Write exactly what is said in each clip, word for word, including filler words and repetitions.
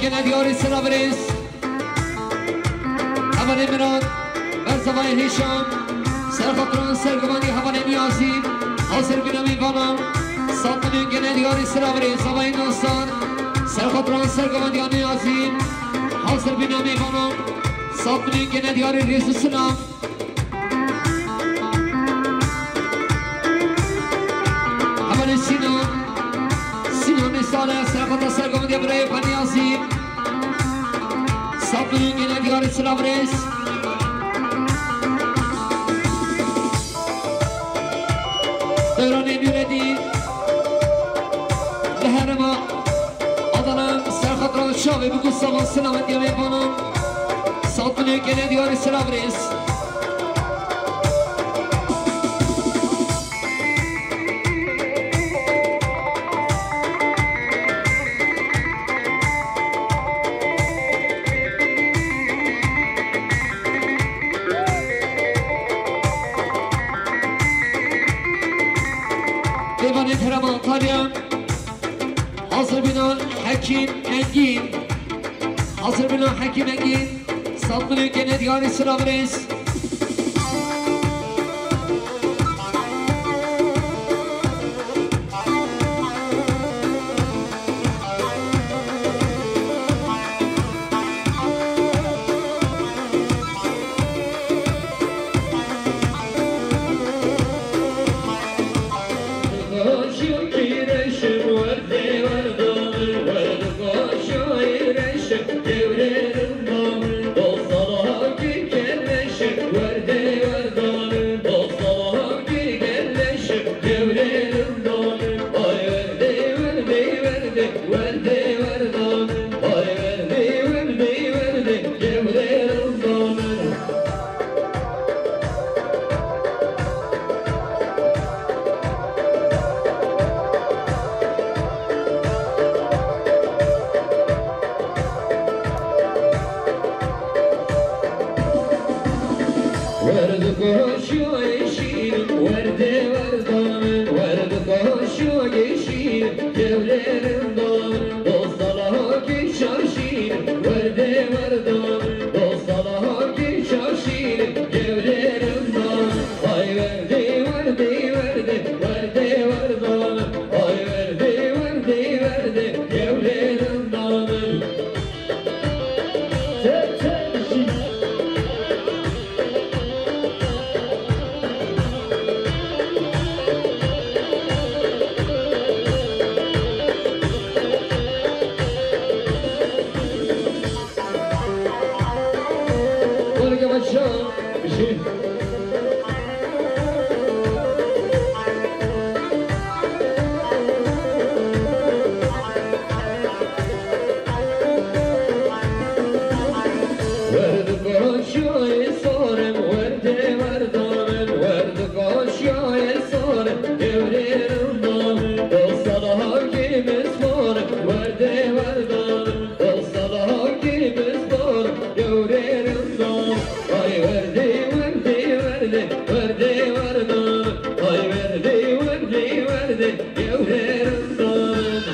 Gene diyarî sira birêz. Hevalê Miran, Berzavayê Hêşan, serxatran sergivandî hevalê Niyazî, hazir bîna mêvanan. Sat milyon gene diyarî sira birêz, zavayê Nasar, serxatran sergivandiya Niyazî, hazir bîna mêvanan. Sat milyon gene diyarî rêz û silav. Hevalê Sînan. Sînan Nîsar e, serxata sergomê de birayê xwe Niyazî. Sat milyon gene diyarî silav rêz. Dewranê Nûredî. Li herêma Adana serxatran çavê bi gusavan silamet ya mêvanan. Sat milyon gene diyarî silav rêz. Mêvanê herêma Antalya. Hazir bînan Hekîm Engîn. Hazir bînan Hekîm Engîn. Sat milyon gene diyarî silav rêz. Werdikoşa yeşîl, werdê werdan, werdikoşa yeşîl, kewlêrin dan, dostala ki şaşîl, werdê werdan, dostala ki şaşîl, kewlêrin dan. Ay werdê, werdê, werdê, werdê werdan, ay werdê, werdê, werdê, kewlêrin dan. Werdikoşa sorim, werdê werdanim, werdikoşa sorim, kewlêrin danim, dostala ki mismarim, werdê werdanim, dostala ki mismarim, kewlêrin danim. Ay werdê, werdê, werdê, werdê werdanim, ay werdê, werdê, werdê, kewlêrin danim.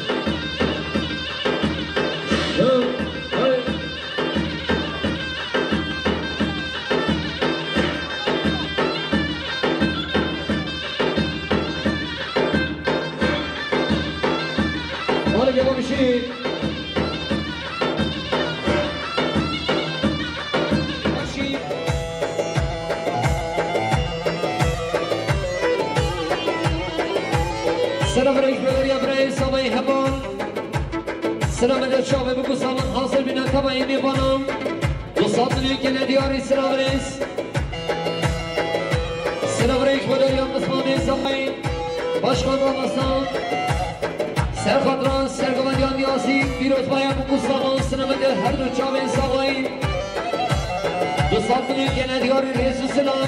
Selam rêk beleriya birayê Sabayê Heval. Selamet ya çavê biku saman hazir bîne tevayê mêvanan. Du sed milyon gene diyarî silav rêz. Silav rêz bo deriya mismanê Sabayê. Başkan Ramazan. Serxatran sergivandiya Niyazî. Pîrozbaya biku saman selamet ya her du çavên Sabayê. Du sed milyon gene diyarî rêz û silav.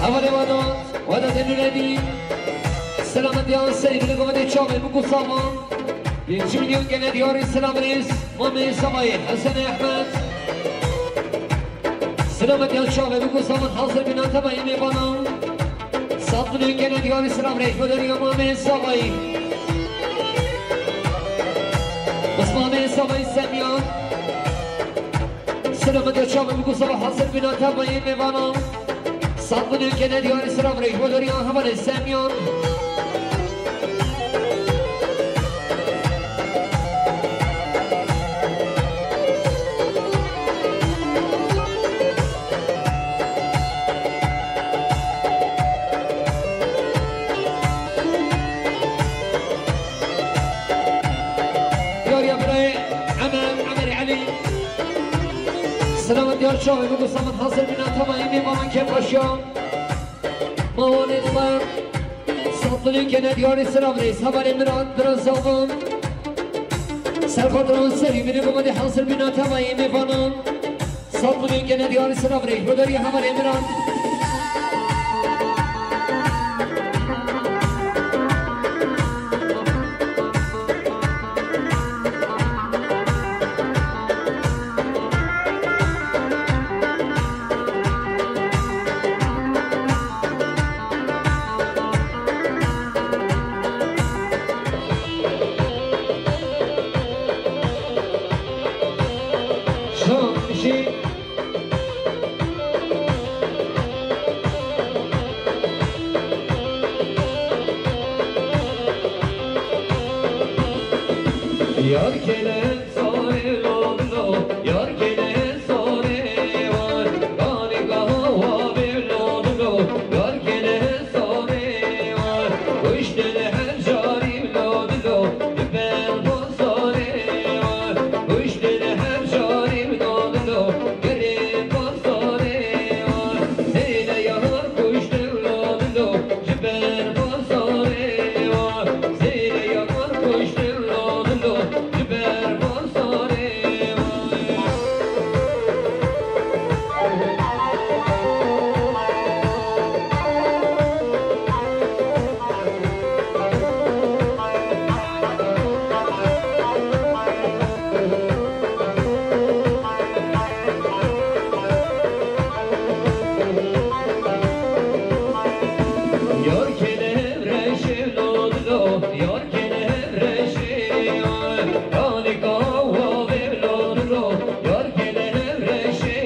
Hevalê Vedat, Vedatê Nûredî. Selametiya serî bilê govendê çavê biku saman. Pêncî milyon gene diyarî silav rêz. Mamê Sabayê Hesenê Ehmed. Selametiya çavê biku saman hazir bîne tevayê mêvanan. Sed milyon gene diyarî silav rêz bo deriya Mamê Sabayê. Mamê Savayî Semyan. Selamet ya çavê min ku sava hazir bîna tevayê mêvanan. Sat bidin gene diyarî sira virêj bo doriya hevalê Semyan. Diyar ya birayê Emer, Emer Elî. Selamet diyar çavê min ku samet hazir bîna tevayê mêvanan kêfxweşiya. Ma wanê xwe. Sat bidin gene diyarî sira virêj hevalê Miran, bira Zavan. Serxwedran serî bîne ku me dê hazir bîna tevayê mêvanan. Sat bidin gene diyarî sira virêj bo doriya hevalê Miran. Şan, şî. Yar kele sarê lo dilo, yar kele sarê var. Kanî kawa bê lo dilo, yar kele sarê var. Kuştele her carî lo dilo, ben basarê var. Kuştele her carî lo dilo, gelê basarê var. Seyde yar kuştele lo dilo, ji ber basarê war. Seyde yar kuştele lo dilo, ji ber basarê war. Yar kele reşê lo dilo, yar kele reşê, kanî kawa vê lo dilo, yar kele reşê,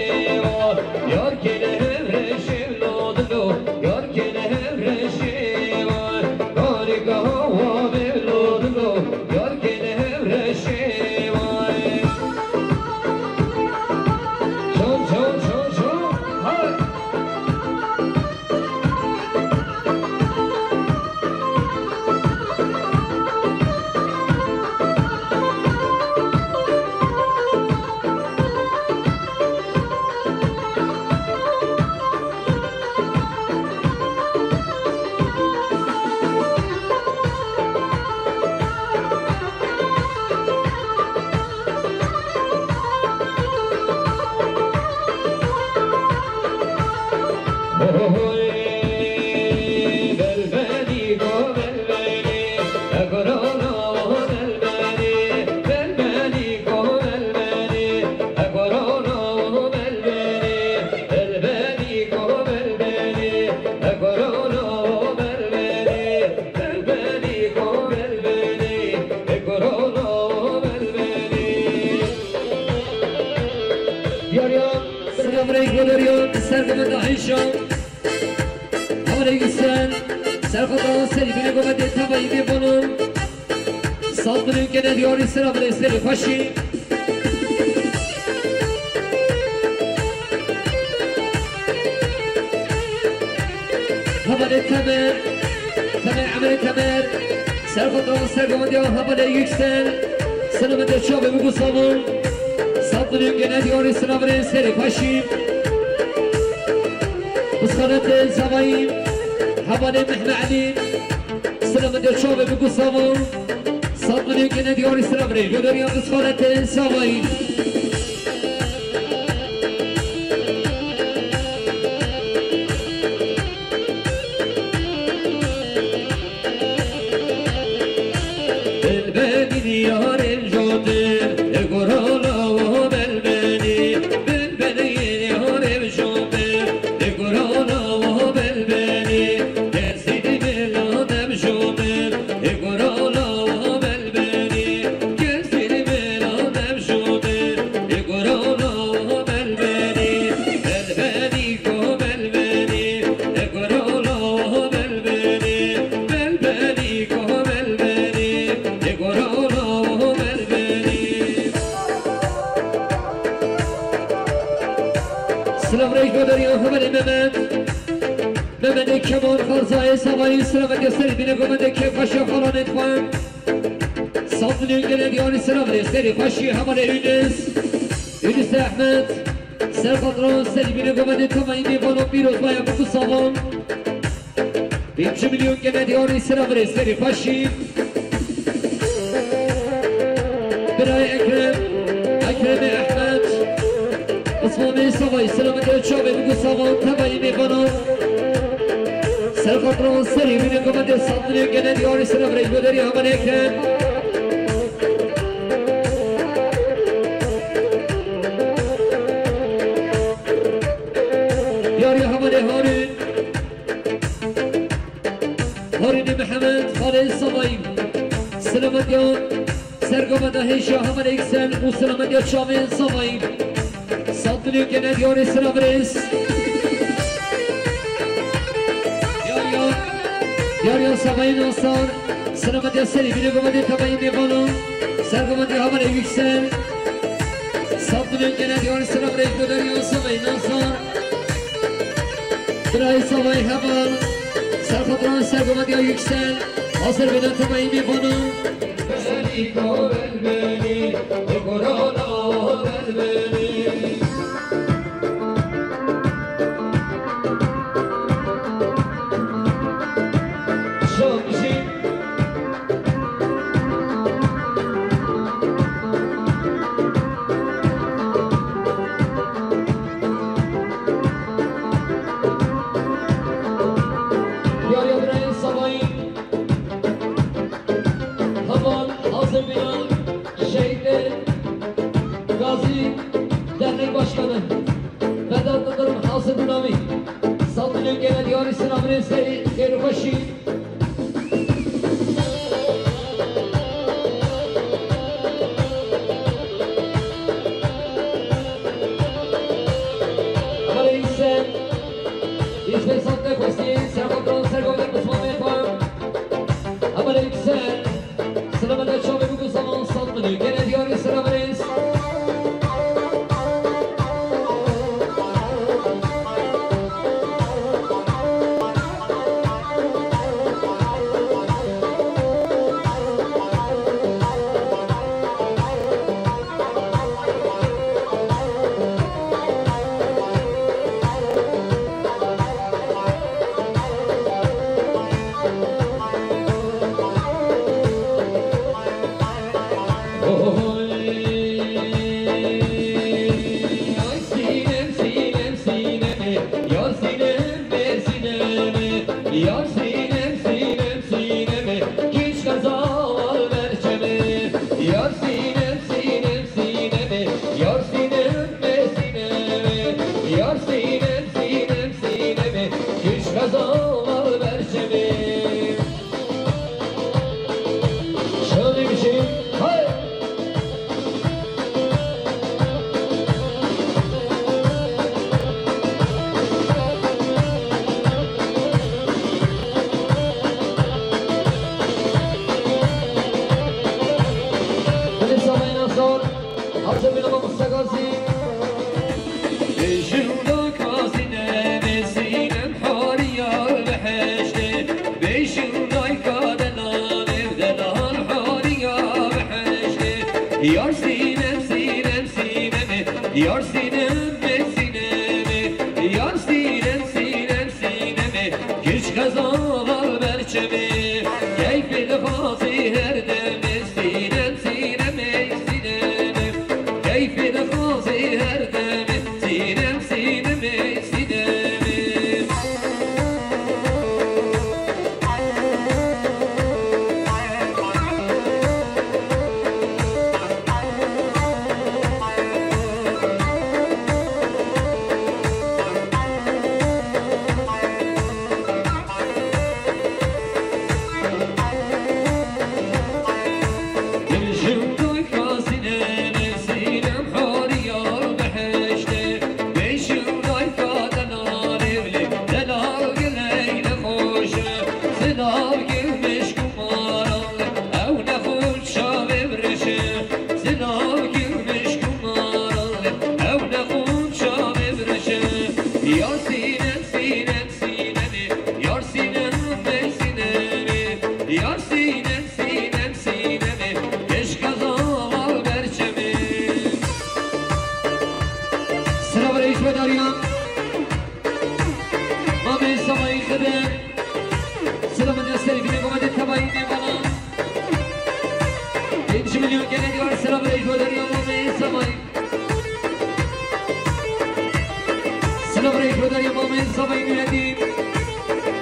yar kele reşê lo dilo, yar kele reşê, kanî kawa vê lo dilo, yar kele reşê. Çal, çal, çal, çal. Hay. Diyar ya, sira virêj bo doriya, ser de min de Ayşe. Hevalê Yüksel, Serxwedran serî bîne ku me dê tevayî mêvanan. Sat bidin gene diyarî sira virêj serê xweşî. Hevalê Temer, Temer, Emerê Temer, Serxwedran sergovendiya hevalê Yüksel, sina min de çavê min ku savon, sat bidin gene diyarî sina virêj serê xweşî. Bisxaletê Zavayî, hevalê Mehme Elî, sina min de çavê min ku savon, sat bidin gene diyarî sina virêj bo doriya Bisxaletê Zavayî. Kemal Xarzayê Savayî, selamet ya serî bîne govendê kêfxweşiya xalanên xwe. Sed milyon gele diyarî selamet ya serî xweşî hevalê Yunus. Yunus Ehmed. Ser xatira serî bîne govendê temayî mêvana pîrozbaya biku savan. Pêncî milyon gele diyarî selamet ya serî xweşî. Birayê Ekrem, Ekremê Ehmed, Osmanê Savayî, selametê çavê biku savan, temayî mêvana. Ser xatira serî bîne govendê sed milyon gele diyarî selamet ya goderî hevalê Ekrem. Diyarî hevalê Harun. Harînê Mihemed, xalê Savayî. Selamet ya sergova da hêşa hevalê Yüksel û selamet ya çavên Savayî. Sed milyon gele diyarî sira birêz. Diyar ya, diyar ya Savayî Nasar. Selamet ya serî bîne govendê temayî mêvana. Sergova da hevalê Yüksel. Sed milyon gele diyarî sira birêz, goderî ya Savayî Nasar. Birayê Savayî heval, ser xatiran sergovetiya Yüksel, hazir bîne temayî mêvanan. Berîka berbenî, bi gorana berbenî. Şam jî Diyariya birayên Savayî, heval hazir bînan, şehîdê Gazî Dernek Başkanı Vedat Yıldırım hazir bînamî. Sed milyon gele diyarî sira birêz, xêr û xweşî. Hevalê Yüksel, îsmê sed nexwestî, serxwebran sergovdar Osman Mehman. Hevalê Yüksel, silamete çavê biku savan, sed milyon gele diyarî sira birêz. Oy, ay sinem, sinem, sinemi, yar sinem, be sinemi, yar sinem, sinem, sinemi, kiç kazalar berçemi, yar sinem, sinem, sinemi, yar sinem, be sinemi, yar sinem, sinem, sinemi, kiç kazalar berçemi. Şöyle bir şey. Hay! Hadi sağlayın, sağ ol. Hazır bir ama Mustafa Gazi. Bêjin dayka Zînebê, Zîneb hariya behiştê. Bêjin dayka Delalê, Delal hariya behiştê. Yar Zîneb, Zîneb, Zînebê, yar Zînebê, Zînebê, yar Zîneb, Zîneb, Zînebê, kiç xezalar berçemê. Keyfê dixwazî her demê, Zîneb, Zînebê, Zînebê. Keyfê dixwazî her demê, Zîneb, Zînebê, Zînebê. Pênc milyon gene diyar silav rêj bo derya mamê Savayî. Silav rêj bo derya mamê Savayî Nûreddîn.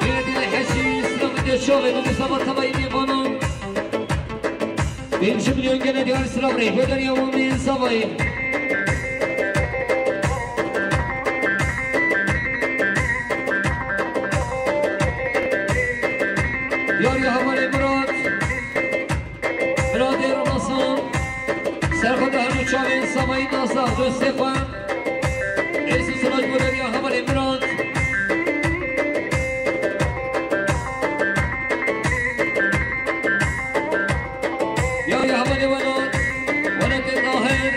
Nûreddîn Heşî, silav de çavê bo Mustafa Tavayî nêvanan. Pênc milyon gene diyar silav rêj bo derya mamê Savayî. Diyar ya hevalê Murat. Miradê Ramazan, serxwe de hemû çavên Savayî Nazar, dostê xwe. Rêz û silav bo derya hevalê Mirad. Ya, ya hevalê Welat, Welatê Tahir.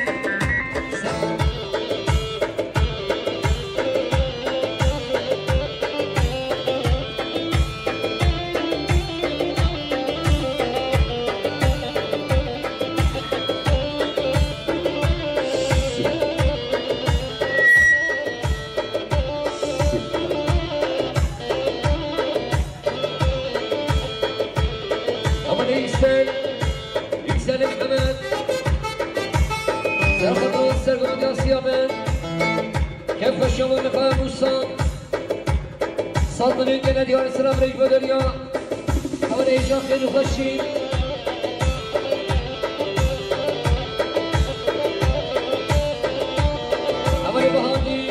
Aman Yüksel, Yüksel Mehmet. Serhat Ağastar, Gonya Siyamen. Kevxweşiya min xwe Musa. Sed milyon gene diyar silav rêj bo derya. Hevalê hêja xêr û xweşî. Hevalê Bahandî.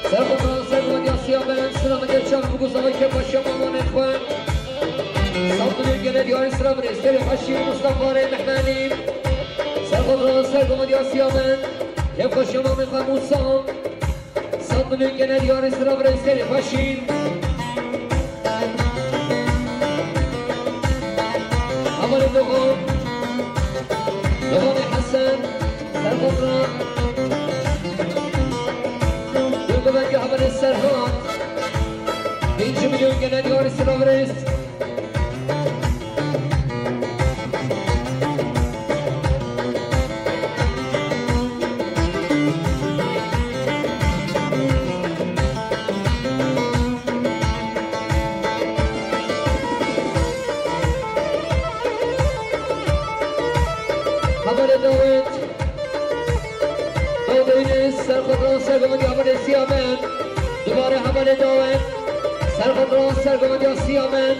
Serxwe Ağastar, Gonya Siyamen. Silav de çav bû Savayî, kevxweşiya mamê xwe. Sed milyon gene diyar silav rêj bo derya xweşî Mustafa Rê Mehmenî. Serxwe Ağastar, Gonya Siyamen. Kevxweşiya mamê xwe Musa. Sed milyon gene diyar silav rêj bo derya xweşî. Hevalê Dogan. Doganê Hesen. Serhat. Döngüvenge hevalê Serhat. Pênc milyon gene diyar silav rêj. Hevalê Dawid. Dawid Eynî, serxwe Fransa, Gonya hevalê Siyamen. Dubare hevalê Dawid. Serxwe Fransa, Gonya Siyamen.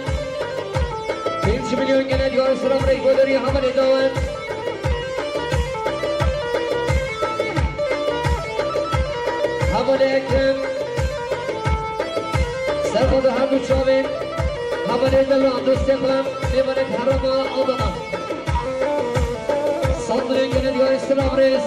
Pênc milyon gene diyar silav rêj bo derya hevalê Dawid. Hevalê Ekrem. Serxwe de her du çavên. Hevalê Devran, dostê xwe. Mêvanê herêma Adana. Sed milyon gene diyar silav rêj.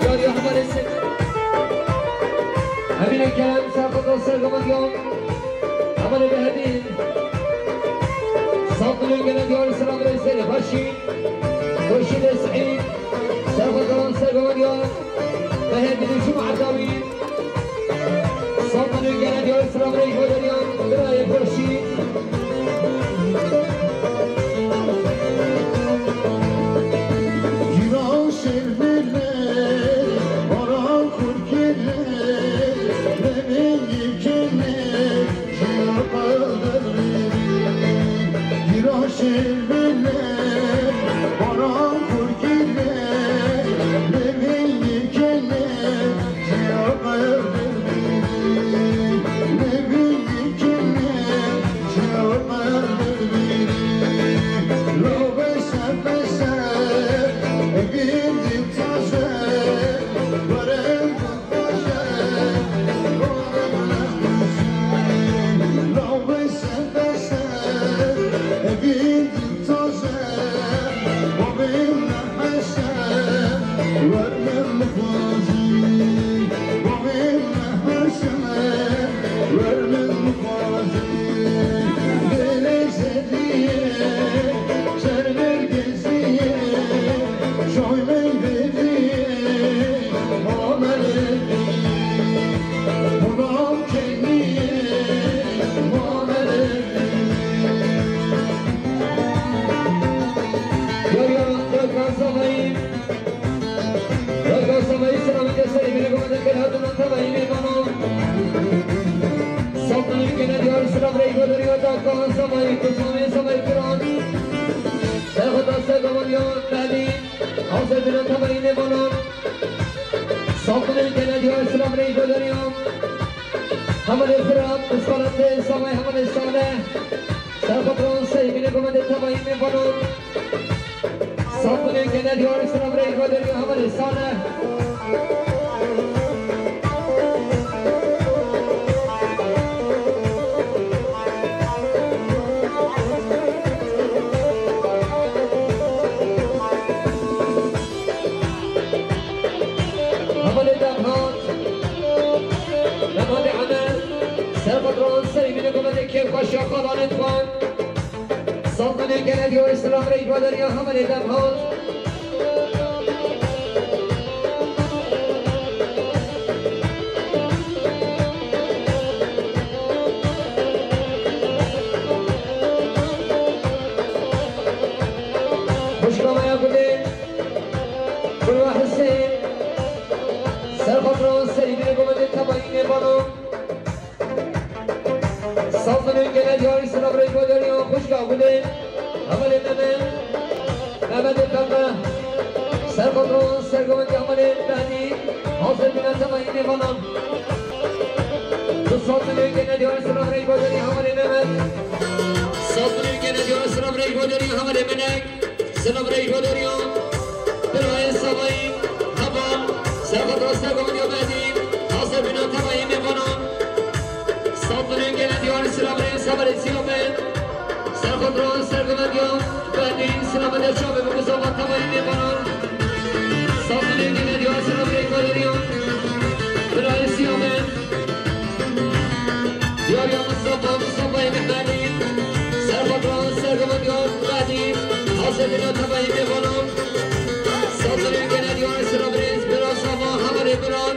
Yarî hevalê Sêr. Hemîne Kerem, serxwedana sergovendiyan. Hevalê Behedîn. Sed milyon gene diyar silav rêj bo serê xweşî. Xurşîdê Seîd. Serxwedana sergovendiyan. Behedîn û Cuma Dawî. Sed milyon gene diyar silav rêj bo derya. Birayê Xurşîd. Cîran şêr bile, baran xurt kire, levê yekene, jiya qaderi. Cîran şêr bile, baran xurt kire, levê yekene, jiya Safdilê gene diyar silav rey godarî û dakan zavayê, kuzanê zavayê kiran. Serxweda ser gavaliya Mehdî, hazir bîne tevayî mêvanan. Safdilê gene diyar silav rey godarî û hevalê Firat, kuzanê zavayê hevalê Saleh. Serxweda ser bîne gavandê tevayî mêvanan. Safdilê gene diyar silav rey godarî û hevalê Saleh. Hevalê Demhat, Demhatê Emel, Serxweda ser bîne gavandê kêfxweş ya xalanê xwe. Safdilê gene diyar silav rey godarî û hevalê Demhat. Xwişka me ya Gulê, Gulwa Husên, Serxweda ser bîne gavandê tevayî mêvanan. Safdilê gene diyar silav rey godarî û xwişka Gulê, hevalê Mehmet, Mehmetê Pembe. Serxweda ser gavandê hevalê Mehdî, hazir bîne tevayî mêvanan. Tu safdilê gene diyar silav rey godarî hevalê Mehmet. Safdilê gene diyar silav rey godarî hevalê Melek. Silav rey godarî û birayê zavayî, heval, Serxweda ser gavandê Mehdî, hazir bîne tevayî mêvanan. Safdilê gene diyar silav rey hevalê Siyamê. Serxweda ser gavandê Mehdî, silav de çavê bû zavan tevayî mêvanan. Safdilê gene diyar silav rey godarî û birayê Siyamê. Diyariya Mustafa, Mustafayê Mehmedî, Serxweda ser gavandê Mehdî, hazir bîne tevayî mêvanan. Safdilê gene diyar silav rêz, bira zava, hevalê biran.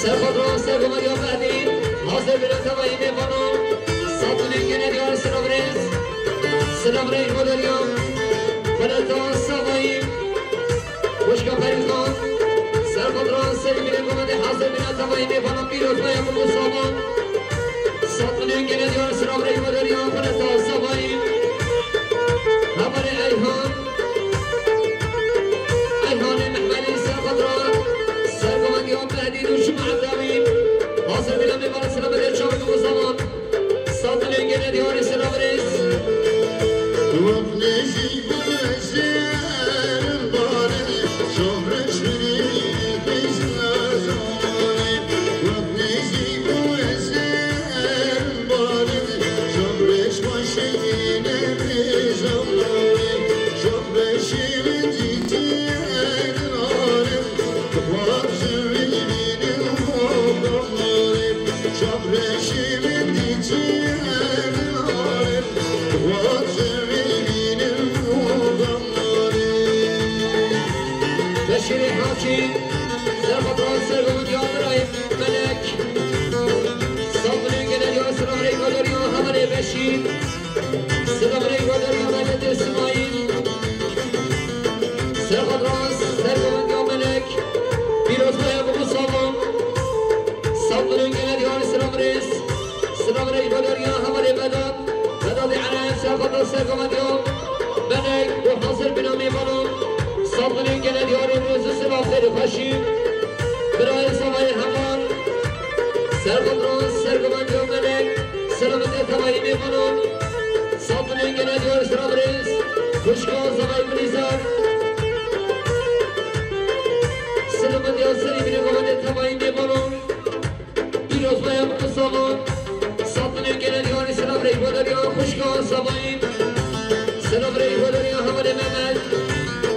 Serxweda ser gavandê Mehdî, hazir bîne tevayî mêvanan. Safdilê gene diyar silav rêz, silav rêz godarî û xweleta zavayî. Xwişka Perîzan, Serxweda ser bîne gavandê hazir bîne tevayî mêvanan, pîroz be ya ku zavan. Safdilê gene diyar silav rey godarî û xweleta zavayî. Hevalê Eyhan, Eyhanê Mehmedî, Serxweda ser gavandê Mehdî û şima Evdawî. Hazir bîne mêvanan, silav de çavê ku zavan. Safdilê gene diyar silav rêz. Wek nêzî bû ez ê erim barim, şoreş min ê xêzin ez alim. Wek nêzî bû ez ê erim barim, şoreş başê min ê xêzin alim. Şoreşê min dîtî erin alim, dixwazim vî bînim û dalim. Şoreşê min dîtî erin alim, dixwazim vî bînim û dalim. Beşîrê Hacî, Serxweda ser gavandê Abdurahîm Melek. Safdilê gene diyar silav rey godarî û hevalê Beşîr. Silav rey godarî û Mehmetê Simayîl. Serxweda ser gavandê Melek. Pîroz be ya ku zavan. Safdilê gene diyar silav rêz. Silav rey godarî û hevalê Vedat. Vedatê Ereb, Serxweda ser gavandê Melek û hazir bîne mêvanan. Safdilê gene diyarê rêz û silav, xêr û xweşî. Birayê zavayê heval. Serxweda ser gavandê Melek. Selametê tevayî mêvanan. Safdilê gene diyar silav rêz. Xwişka zavayê Gulîzar. Selametê serê bîne gavandê tevayî mêvanan. Pîroz be ya ku zavan. Safdilê gene diyarê silav rey godarî û xwişka zavayî. Silav rey godarî û hevalê Mehmet.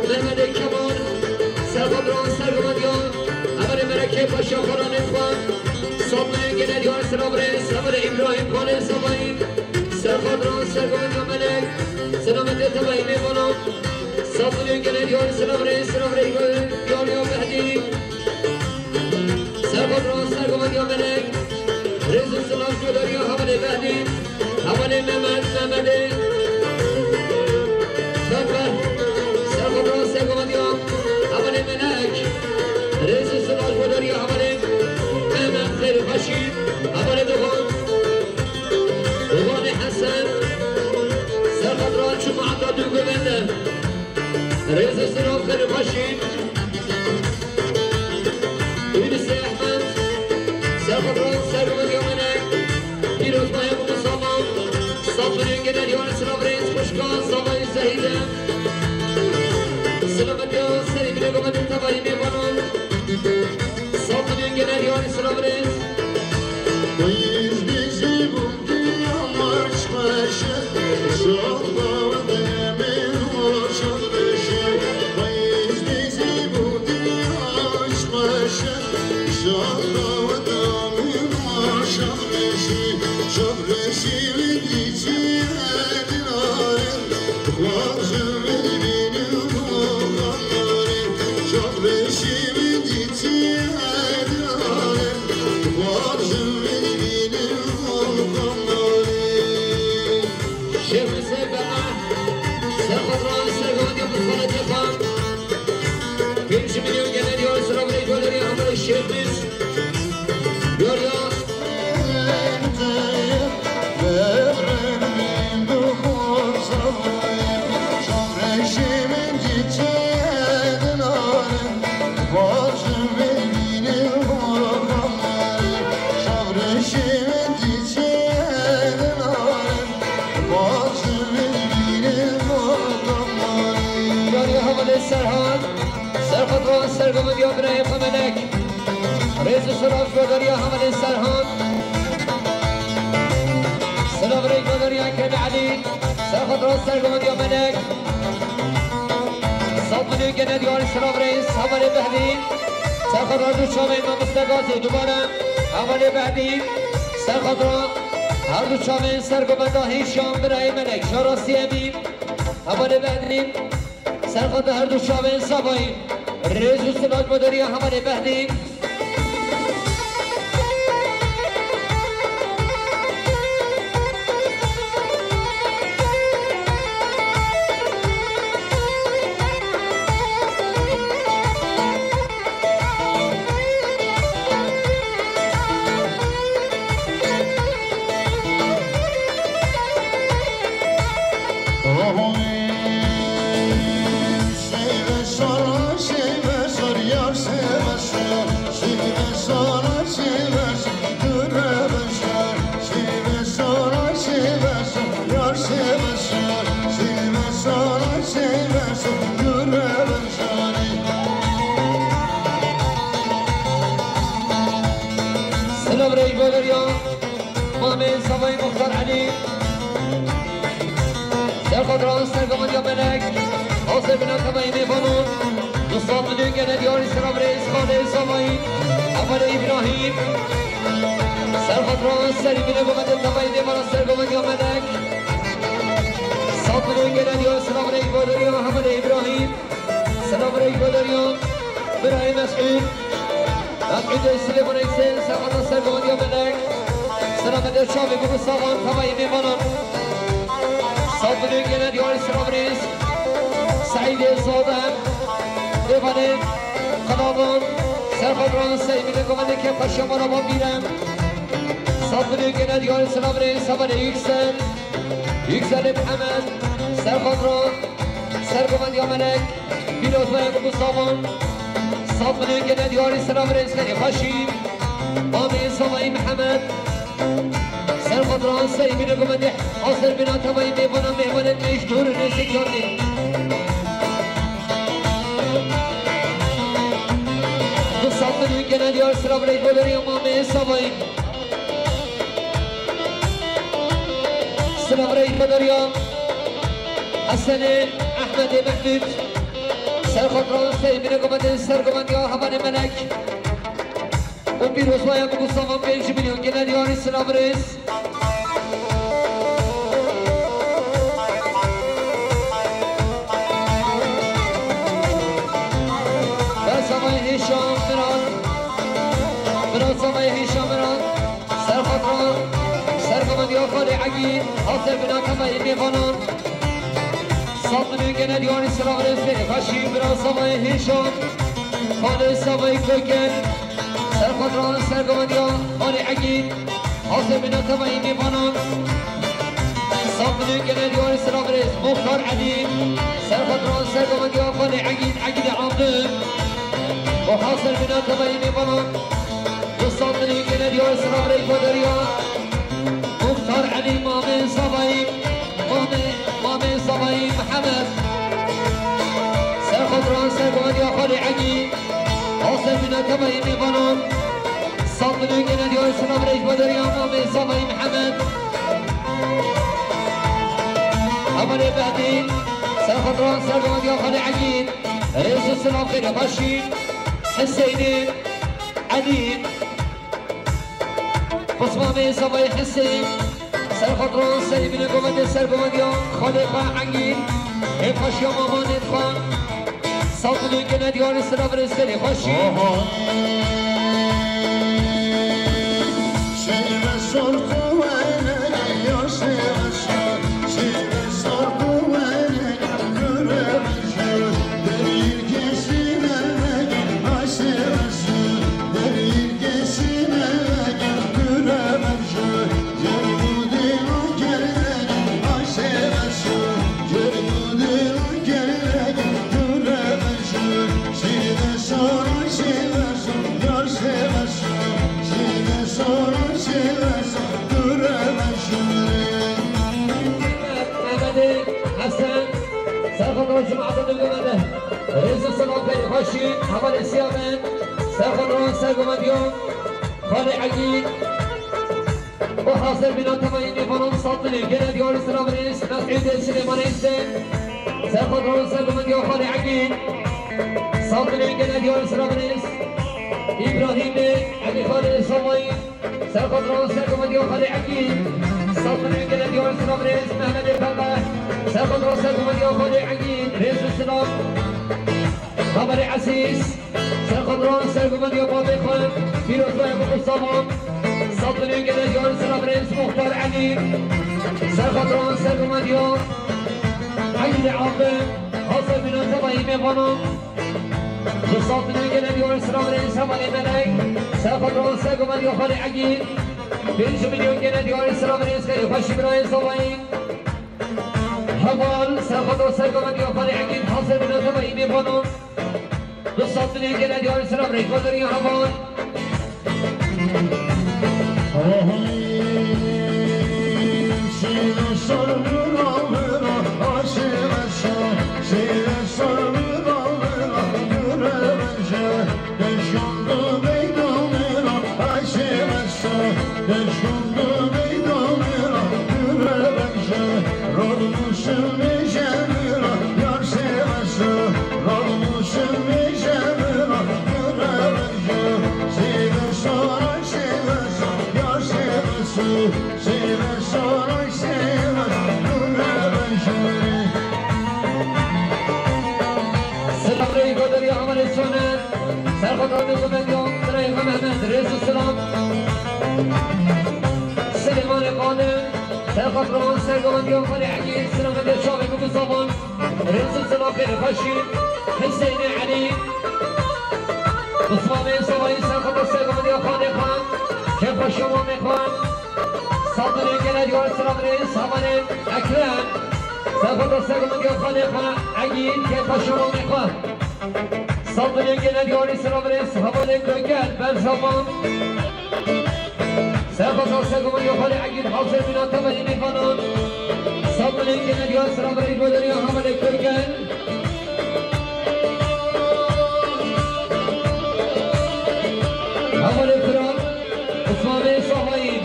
Mehmetê Kemal. Serxweda ser gavandê hevalê Melekê paşa xalanê xwe. Safdilê gene diyar silav rêz, hevalê Îbrahîm xalê zavayî. Serxweda ser gavandê Melek. Selametê tevayî mêvanan. Safdilê gene diyar silav rêz, silav rey godarî û Mehdî. Serxweda ser gavandê Melek. Rêz û silav godarî û hevalê Mehdî. Hevalê Mehmet, Mehmetê Pembe. Serxweda ser gavandê hevalê Melek. Rêz û silav godarî û hevalê Xweşî, hevalê Doxan, Doxanê Hesen, ser xatira çû me'eta dû govende. Rêz û silav xêr û xweşî. Yûnusê Ehmed, ser xatira ser govend ya Melek, pîroz bayan û saman, sed milyon gene diyarê silav rêz, xwişka Zavayê Zehîde. Silav diya serê binê govendê tevayî mêvanan. Sed milyon gene diyarê silav rêz. Şêxmîz Seyf Berna, ser xatira sergovendiya Mustafayê Cepan. Pênc milyon gene diyarê silav rêz, golerî hevalê Şêxmîz. Gorya. Yarî hevalê Serhan, ser xatira sergovendiya birayê xwe Melek. Rêz û silav ji badariya hevalê Serhan. Silav rêz badariya Kerem Elî, ser xatira sergovendiya Melek. Sed milyon gene diyarê silav rêz, hevalê Behdî. Ser xatira du çavên mamoste Gazî dubare, hevalê Behdî. Ser xatira her du çavên sergovenda Hîşam birayê Melek, ji rastî Emîn. Hevalê Behdî. Ser xatira her du çavên Zavayî. Rêz û silav ji badariya hevalê Behdî. Silav rêz badariya Mamê Zavayî Muxtar Elî. Ser xatira sergovendiya Melek. Hazir bina tevayî mêvanan. Du sed milyon gene diyarê silav rêz, xalê Zavayî. Hevalê Îbrahîm. Ser xatira serê binê govendê tevayî mêvanan sergovendiya Melek. Sed milyon gene diyarê silav rêz, badariya hevalê Îbrahîm. Silav rêz, badariya birayê Mesûd. Mesûdê Silêmanê Husên, ser xatira sergovendiya Melek. Selametê çavê bû savan tevayî mêvanan. Sed milyon gene diyarê silav rêz. Seîdê Zade. Mêvanê Qelavan. Ser xatira Seîdê govendê kêfxweşiya me re bamîre. Sed milyon gene diyarê silav rêz. Hevalê Yüksel. Yükselê Mihemed. Ser xatira sergovendiya Melek. Pîroz be Ebu Savan. Sed milyon gene diyarê silav rêz, xêrê xweşî. Mamê Zavayî Mihemed. Ser xatira serê binê govendê, hazir bina tevayî mêvanan, mêvanên me ji dûr û nêzîk hatî. Du sed milyon gene diyarê silav rêz, badariya Mamê Zavayî. Silav rêz, badariya Hesenê Ehmedê Mehmûd. Ser xatira serê binê govendê, sergovendiya hevalê Melek. Û pîrozbaya min û savan pênc milyon gene diyarê silav rêz. Ber Zavayê Hêşa Miran. Ber Zavayê Hêşa Miran. Ser xatira sergovendiya xalê Egî, hazir bina tevayî mêvanan. Sed milyon gene diyarê silav rêz, xêrê xweşî, bira Zavayê Hêşa, xalê Zavayê Koken. Serxwedran sergovendiya Xalê Egîd, hazir bîne tevayî mêvanan. Sed milyon gele diyarê sira birêz Muxtar Elî. Serxwedran sergovendiya Xalê Egîd, Egîdê Abdul. Û hazir bîne tevayî mêvanan. Du sed milyon gele diyarê sira birêz Baderiya. Muxtar Elî, Mamê Zavayî, Mamê, Mamê Zavayî Mihemed. Serxwedran sergovendiya Xalê Egîd, hazir bîne tevayî mêvanan. Sed milyon gele diyarê sira birêz Baderiya, Mamê Zavayî Mihemed. Hevalê Behdî, serxwedran sergovendiya Xalê Egîd. Rêz û silav xêr û xweşî. Hiseynê Elî. Osmanê Zavayê Hisê, serxwedran serî bîne govendê sergovendiya Xalê xwe Engîn, hê xweşiya mamanê xwe. Sed milyon gele diyarê sira birêz, serê xweşî. Oho. Şêve sor kuwene, ya şêve sor, şêve sor kuwene, kure berjû, derî kesî bervegin, ha şêve sor, derî kesî bervegin, kure berjû. Mehmetê Hesen, serxwedran cemaetê dil govende. Rêz û silav xêr û xweşî, hevalê Siyamen, serxwedran sergovendiya Xalê Egîd. Û hazir bîne tevayî mêvanan, sed milyon gele diyarê sira birêz, Mesûdê Silêmanê Hüseyin. Serxwedran sergovendiya Xalê Egîd. Sed milyon gele diyarê sira birêz. Îbrahîmê Elî Xalê Zavayî. Serxwedran sergovendiya Xalê Egîd. Sed milyon gele diyarê sira birêz, Mehmetê Pembe. Serxwedran sergovendiya Xalê Egîd. Rêz û silav. Hevalê Ezîz. Serxwedran sergovendiya babê xwe, pîrozbaya Mustafa. Sed milyon gele diyarê sira birêz Muxtar Elî. Serxwedran sergovendiya Egîdê Abi, hazir bîne tevayî mêvanan. Du sed milyon gele diyarê sira birêz hevalê Melek. Serxwedran sergovendiya Xalê Egîd. Pênc milyon gele diyarê sira birêz, xêr û xweşî birayê Zavayî. Heval, serxwedran sergovendiya Xalê Egîd, hazir bîne tevayî mêvanan. Du sed milyon gele diyarê sira birêz Baderiya, heval. Selamünaleyküm, Derya Hamer Soner. Serxwedran dê govendî, Birayê Mehmed, rêz û selam. Silêmanê Xalê, serxwedran sergovendiya Xalê Egîd, selametê çavê Mustafa. Rêz û silav, xêr û xweşî. Hiseynê Elî. Osmanê Zavayî, serxwedran sergovendiya xanê xwe. Kêfxweşiya mamê xwe. Sed milyon gele diyarê sira birêz, hevalê Ekrem. Serxwedran sergovendiya xanê xwe. Egîd, kêfxweşiya mamê xwe. Sed milyon gele diyarê sira birêz, hevalê Gögel, Berzaman. Serxwedran sergovendiya Xalê Egîd, hazir bîne tevayî mêvanan. Sed milyon gele diyarê sira birêz, Baderiya, hevalê Gögel. Hevalê Firar, Osmanê Zavayî.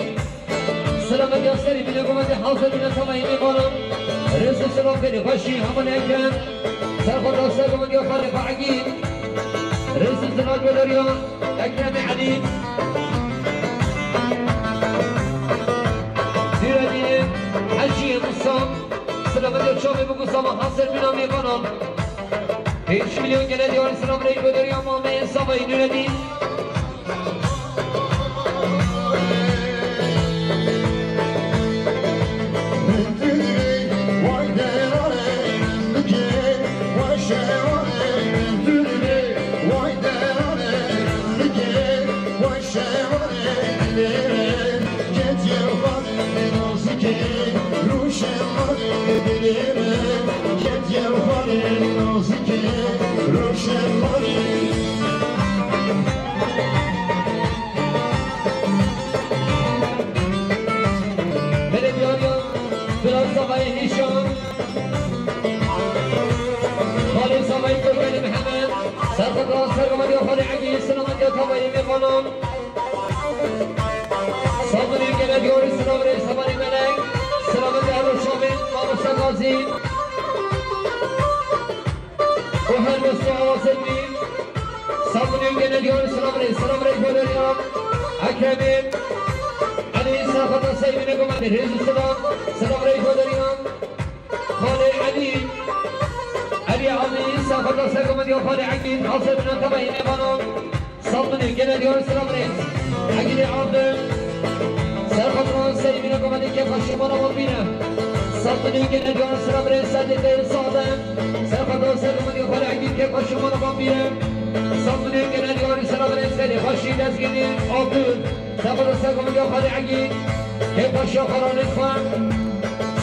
Selametiya serî bîne govendê, hazir bîne tevayî mêvanan. Rêz û silav, xêr û xweşî, hevalê Ekrem. Serxwedran sergovendiya xanê xwe Egîd. Rêz û silav, Baderiya, Ekremê Elî. Nûredînê Heciyê Musa. Selametê çavê Mustafa, hazir bîne mêvanan. Pênc milyon gele diyarê sira birêz, Baderiya, mamê Zavayî, Nûredîn. Belediyariya Biraz Zavayê Nîşan, Xalê Zavayê Kurbanê Mihemed, Serxwedana Sergomendiya Xalê Egî, Silamandiya Tavayê Mêvanan, Sabunê Genediyarê Silavrê Sevanê Melek, Silamandiya Roşamê Mamosta Gazî, û her dosta Azerî, Sabunê Genediyarê Silavrê, Silavrê Goderiya, Ekremê, Elî Serxwedana Seybîne Gomendiya Rêz û Silam, Silavrê Goderiya. Xalê Elî, Elî Elî, Serxwedana Sergomendiya Xalê Egîn, Azerî Tavayê Mêvanan, Sabunê Genediyarê Silavrê, Egînê Abdul, Serxwedana Seybîne Gomendiya Kêfa Şemala Wabîne, Sabunê Genediyarê Silavrê, Sedê Teyr Sade, Serxwedana Sergomendiya Xalê Egîn, Kêfa Şemala Wabîne, Sabunê Genediyarê Silavrê, Sedê Xweşî Dezgînî Abdul, Serxwedana Sergomendiya Xalê Egîn, Kêfa Şemala Lîtfa,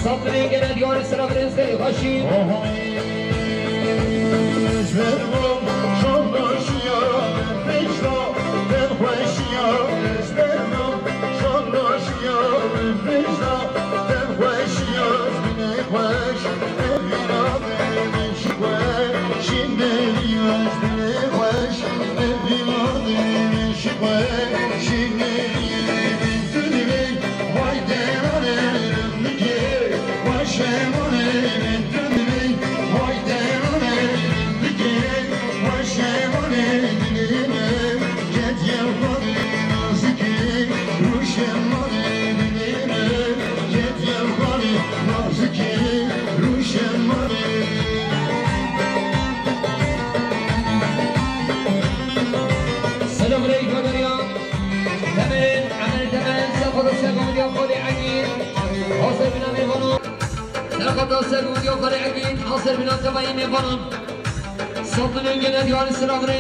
Sabunê Genediyarê Silavrê, Sedê Xweşî. Selam aleykum Derya. Temelin, Emel Temel, Serxwedana Sergomendiya Xalê Egîn, Azerîna Mêvanan. Serxwedana Sergomendiya Xalê Egîn, Azerîna Tavayê Mêvanan. Sabunê Genediyarê Silavrê.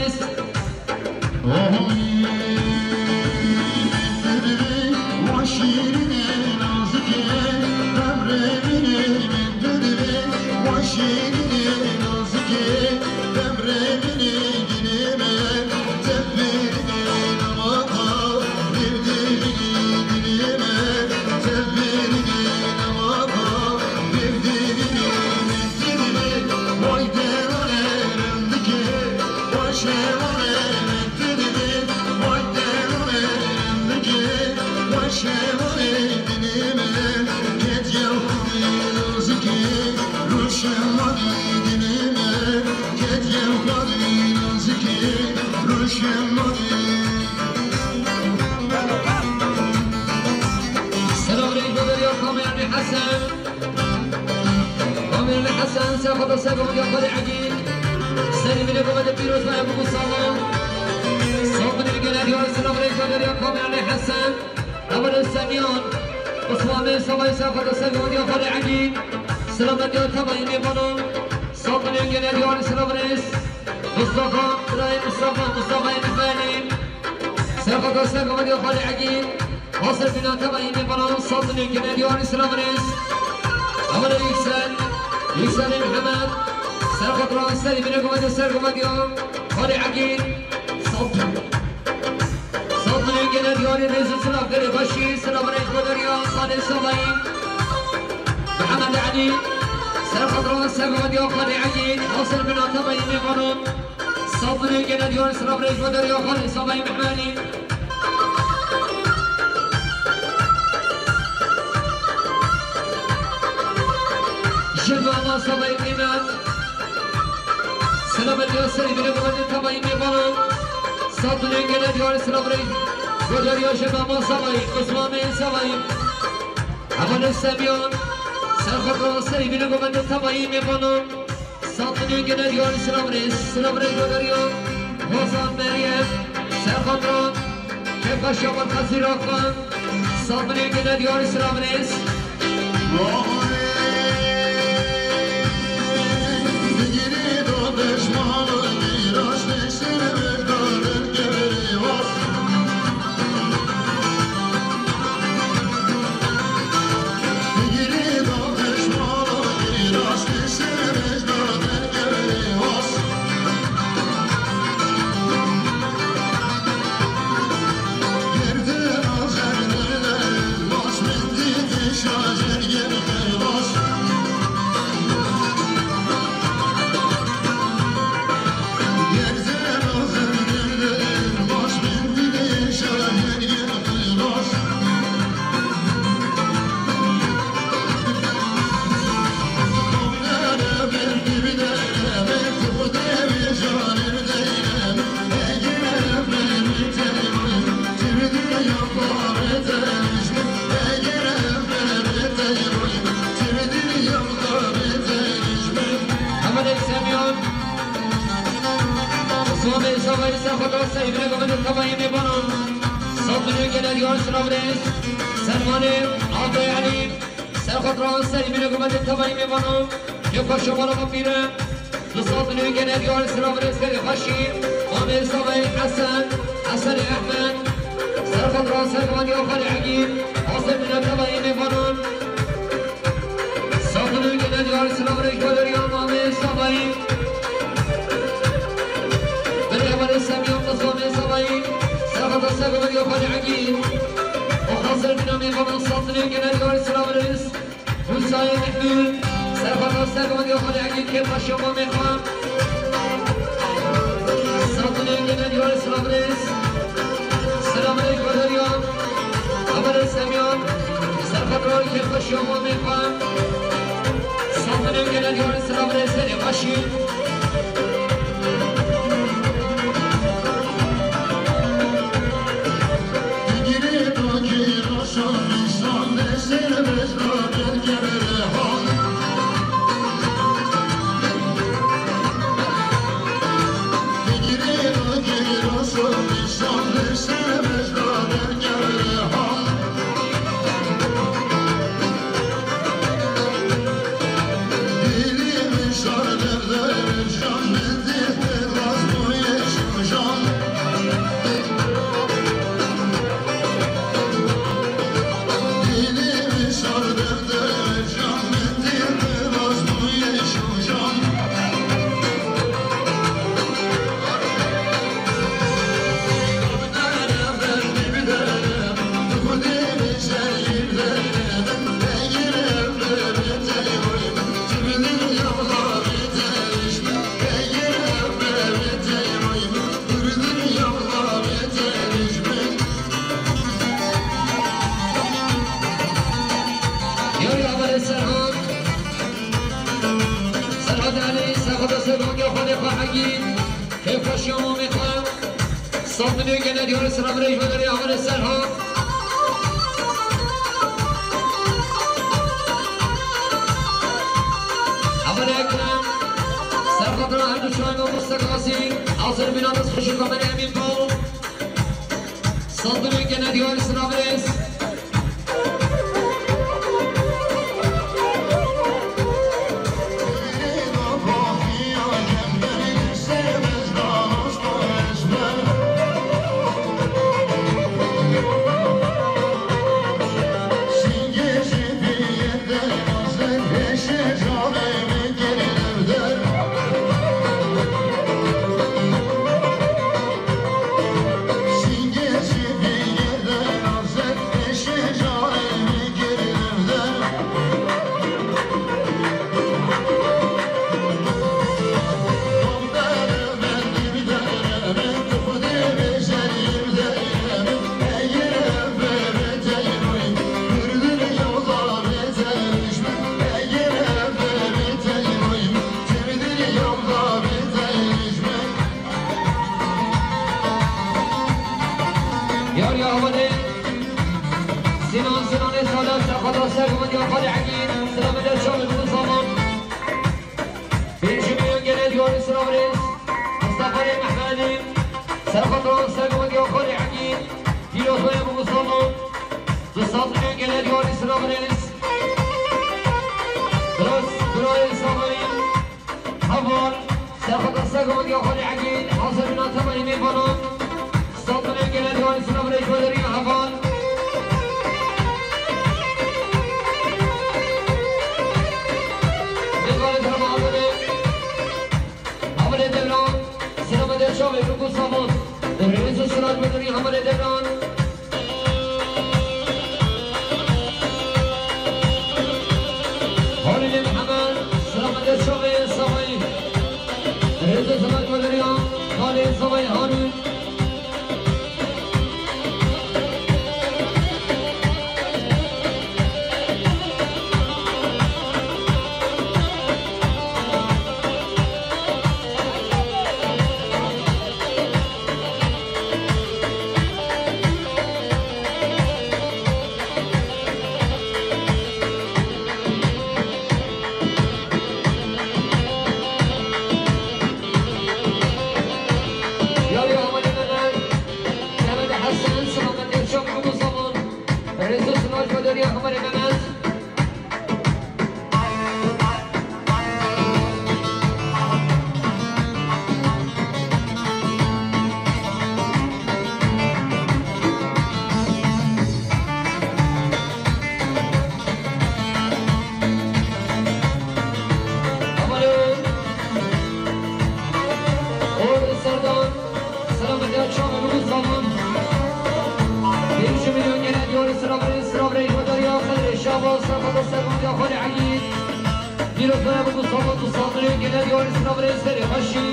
Selam aleykum, Derya Kamerlî Hesen. Kamerlî Hesen, Serxwedana Sergomendiya Xalê Egîn. Serî bine Gomendiya Pîroz ve Ebu Musala. Sabunê Genediyarê Silavrê, Derya Kamerlî Hesen. Emre Semyan, Osmanê Savayê, Serxwedana Sergomendiya Xalê Egîn, Silamandiya Tavayê Mêvanan, Sabunê Genediyarê Silavrê, Mustafa, Birayê Mustafa, Mustafayê Mihmenî, Serxwedana Sergomendiya Xalê Egîn, Azerîna Tavayê Mêvanan, Sabunê Genediyarê Silavrê, Emre Yüksel, Yükselê Mihemed, Serxwedana Serî bine Gomendiya Sergomendiya Xalê Egîn, Sabunê Sabunê Genediyarê Rêz û Silav, Xêrê Xweşî, Silav Rêz Goderiya, Xalê Savayî, Mihemed Elî, Serxwedana Sergomendiya Xalê Egîn, Azerîna Tavayê Mêvanan, Sabunê Genediyarê Silav Rêz Goderiya, Xalê Savayî Mihmenî. Ji Mama Savayî Qîmet. Selamet ya serî bine Gomendiya Tavayê Mêvanan. Sabunê Genediyarê Silavrê. Goderiya ji Mama Savayî, Osmanê Savayî. Hevalê Semyan. Serxwedana serî bine Gomendiya Tavayê Mêvanan. Sabunê Genediyarê Silavrê, Silavrê Goderiya. Hozan Meryem. Serxwedana. Kêfa Şamal Qezîra Xan. Sabunê Genediyarê Silavrê. Serî bine gomedê tevayê mêvanan. Sat milyon gele diyar silav rêz. Servanê Altay Elî. Serxotra serî bine gomedê tevayê mêvanan. Yê xweşa mala xwe pîre. Li sat milyon gele diyar silav rêz serê xweşî. Amê Savayê Hesen. Hesenê Ehmed. Serxotra servanê Xalê Egîn. Hazir bine tevayê mêvanan. Sat milyon gele diyar silav rêz ji Baderiya Amê Savayî. Berê hevalê Semî Amê Savayî. Serxotra servanê Xalê Egîn. Û hazir bine mêvanan sat milyon gele diyar silav rêz. Husayê Mehmûd. Serxotra servanê Xalê Egîn kê paşa mamê xwe. Sat milyon gele diyar silav rêz. Selam aleyküm Baderiya. Hevalê Semî. Serxotra kê paşa mamê xwe. Sat milyon gele diyar silav rêz serê xweşî. Yarî hevalê Serhat. Serhat Elî, Serhat Serhat, ya xwedê xwe Egîn. Kêfxweşiya mamê xwe. Sat milyon gele diyarê silav rêz ji Baderiya hevalê Serhat. Hevalê Ekrem. Serhat Rahim, Şahin, Mustafa Gazî. Hazir bîna dest xweşî kamerê Emîn Pal. Sat milyon gele diyarê silav rêz. Yar ya hevalê Sinan, Sinanê Salih, serxotra sergumandiya Xalê Egîn, silamê der çavê min zaman. Pêncî milyon gele diyarê silav rêz. Mustafa Rê Mehmedî, serxotra sergumandiya Xalê Egîn, pîrozbaya min zaman. Du sed milyon gele diyarê silav rêz. Biraz, birayê Savayî. Heval, serxwedî serxwedî ya Xalê Egîn, hazir bîna tevayê mêvanan. Sed milyon gele diyarê silav rêz ji Baderiya heval. Mêvanê dema hevalê. Hevalê Devran, silamê der çavê min ku savan. Rêz û silav ji Baderiya hevalê Devran. Halilê Mihemed, silamê der çavê Savayî. Rêz û silav ji Baderiya, Halê Savayî Halil. Xeberê Mehmet. Aman o. Or Serdar. Selametiya çavên û zaman. Pênc milyon gele diyarê sira birê, sira birê hêjwedariya Xelrê Şaba, Serfeta Servandiya Xalê Elî. Pîrozbaya bû Mustafa tu sal milyon gele diyarê sira birê serê xweşî.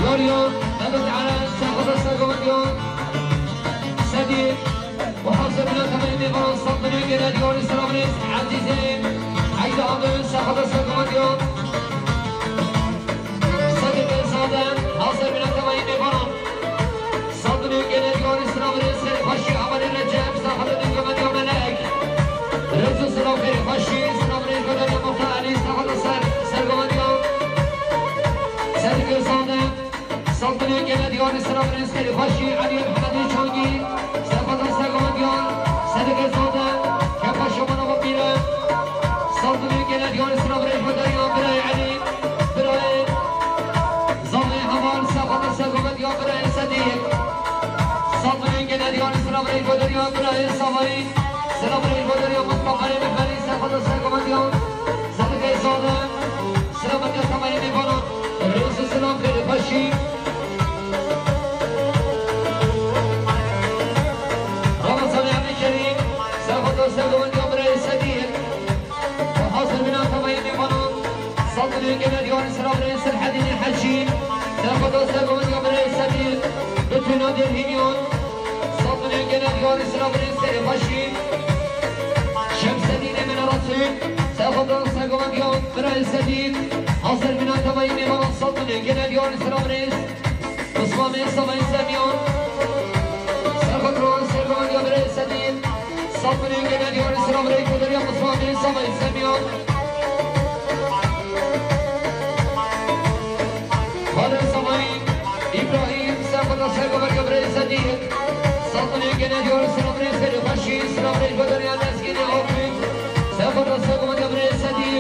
Yar yar, Mehmet Eren, Serxweza Sergovendiyan, Sedî, û hazir bûna temenê mêvanan sed milyon gele diyarê sira birêz Ezîzê Eyda Abin, Serxweza Sergovendiyan, Sedî Bêzade, hazir bûna temenê mêvanan. Sed milyon gele diyarê sira birêz xweşî Amelê Recep, Serxweza Sergovendiyan Melek. Rêz û silav xêrê xweşî, sira birêz Goderiya Muxtar Elî, Serxweza Ser, Sergovendiyan. Sedî Bêzade. Sed milyon gele diyarê sira birêz xêrê xweşî Elî Ehmedê Çangî, Serxweza Sergovendiyan, Sedî Bêzade, Kepa Şomana Xwe Pîre. Sed milyon gele diyarê sira birêz Goderiya birayê Elî, birayê Zavayê Heval, Serxweza Sergovendiyan birayê Sedî. Sed milyon gele diyarê sira birêz Goderiya birayê Zavayê, sira birêz Goderiya Mustafa Rêmî Ferî, Serxweza Sergovendiyan, Sedî Bêzade. Selametiya temayê mêvanan, rêz û silav xêrê xweşî. Ramazanê Emî Kerîm, Serxweza Sergovendiyan birayê Sedî. Hazir bûna temayê mêvanan, sed milyon gele diyarê sira birêz Serhedînê Hecî, Serxweza Sergovendiyan birayê Sedî. Betûna Dêrhîniyan, sed milyon gele diyarê sira birêz xêrê xweşî. Şemsedînê Meneraçê, Serxweza Sergovendiyan birayê Sedî. Hazir bûna temayê mêvanan, sed milyon gele diyarê sira birêz Osman Bey Savayê Semîyan. Serxweza Sergovendiyan birayê Sedî. Sed milyon gele diyarê sira birêz Goderiya Osman Bey Savayê Semîyan. Xalê Savayî, Îbrahîm, Serxweza Sergovendiyan birayê Sedî. Sed milyon gele diyarê sira birêz xêrê xweşî, sira birêz Goderiya Lezgînê Akûn. Serxweza Sergovendiyan birayê Sedî.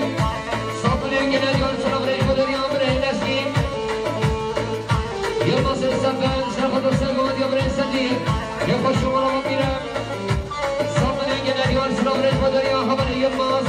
Sed milyon gele diyarê sira birêz Goderiya birayê Lezgîn. Yilmazê Sefer, Serxweza Sergovendiyan birayê Sedî. Kepa Şomana Xwe Pîre. Sed milyon gele diyarê sira birêz Goderiya Hevalê Yilmaz.